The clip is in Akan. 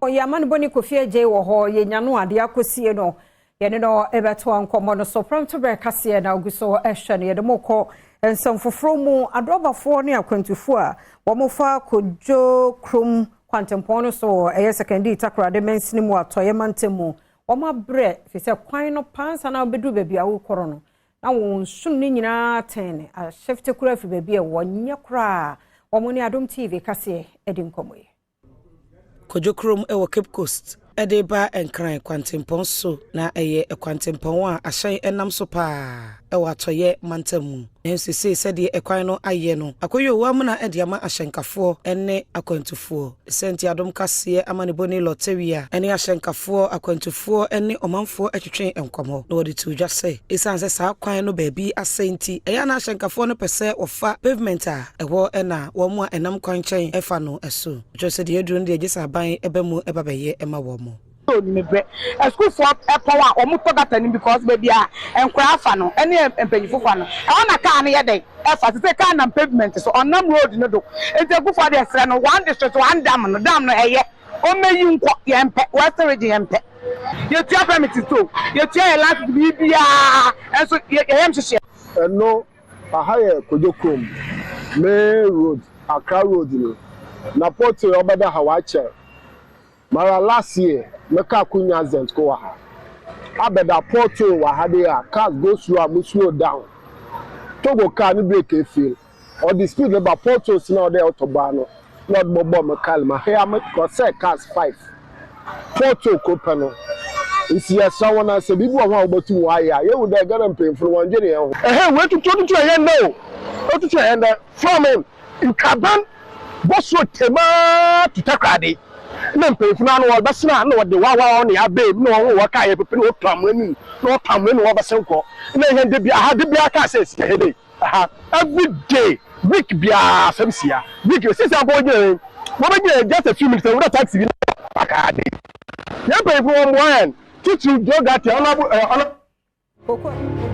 Yɛ amanebɔni Kofi Adjei wɔ hɔ, yɛnya no adeɛ akɔsie no, yɛne no bɛtoa nkɔmmɔ no so. Prɛmto berɛ kaseɛ na ogu so hwɛ no, yɛde mo kɔ nsɛm foforɔ mu. Adrɔbafoɔ ne akwantufoɔ a wɔfa Kodwo kurom kwantempɔn no so wɔ ɛyɛ Sekandi Takoradi mansini mu Atɔeɛ mantam mu, wɔn abrɛ firi sɛ kwan no paa ansa na wobɛduru baabi a worekɔrɔ no, na wɔn nsono no nyinaa tɛn ahyɛfte koraa firi baabi a ɛwɔ nyɛ koraa. Wɔn ne Adom TV kaseɛ di nkɔmmɔ yi. Kwadwo kurom wɔ Cape Coast de reba Nkran kwantempɔn so, na ɛyɛ kwantempɔn a ahyɛn nam so paa wɔ Atɔeɛ mantam mu. Nanso seesei sɛdeɛ ɛkwan no ayɛ no, akɔyɛ owu amena de ama ahyɛnkafoɔ ne akwantufoɔ. Ne saa nti Adom Kaseɛ amanebɔni Lɔtewia ne ahyɛnkafoɔ, akwantufoɔ ne ɔmanfoɔ twetwee nkɔmmɔ, na wɔde too dwa sɛ, esiane sɛ saa kwan no baabi asɛe nti, ɛyɛ a na ahyɛnkafoɔ no pɛ sɛ wɔfa pavement a ɛhɔ na wɔn a ɛnam kwan nkyɛn fa no so. Kyerɛ sɛ deɛ aduru no deɛ gye sɛ aban ba mu ba bɛyɛ ma wɔn. Onim brɛ asukuufoɔ pɔn a wɔn tɔ gutter no mu because baabi a nkwadaa fa no ɛne mpanyinfo fa no ɛhɔ na car no yɛ dɛn ɛfa sese car nam pavement so ɔnam road no do nti akufoɔ deɛ srɛ no one district one dam no dam no ɛyɛ ɔmɛyi nkɔ yɛn pɛ western region yɛn pɛ yɛtua permit so yɛtua yɛ license biribiara nso yɛ yɛm hyehyeɛ. Ɛno aha yɛ Kojo kurom main road Accra road no na pothole ɔbɛda ha wakyɛr mara last year me car ko nya accident ko wɔ ha abɛda pothole wɔ ha de a cars go slow a mo slow down Togo car ne brake efail ɔde speed no ba potholes na ɔde ɔtɔ baa no na ɔde bɔbɔɔ me car mu ahea me ɔsɛɛ cars five pothole kor pɛ no ntsi yɛsrɛ hɔn a sɛ biribi wɔ ho a wobotum wɔayɛ a yehu dɛ Ghana mpanyimfo no wɔnndwen hɛn ho. Ɛhɛn woetutu otutu hɛn ndɛ o otutu hɛn ndɛ from Nkaban bɔsoro Tema to Takoradi na mpanyimfo no ano wɔbɛsen a na wɔde wawa ne abɛɛ mu na wɔn wɔka yɛ pepe na wɔtɔ amoa no mu na wɔtɔ amoa no wɔbɛsen kɔ na hɛn da bi aha da biara kaa sɛ si hɛn dɛ aha every day week biara asɛm si ha week sisi abɔ gyina yɛn wɔbɛgyina yɛn just a few minutes ɛwura taxi bi na aka ha de yɛn mpanyimfo wɔn mmoa yɛn titiriw Joe Gatti ɔno abo ɔno. Oko.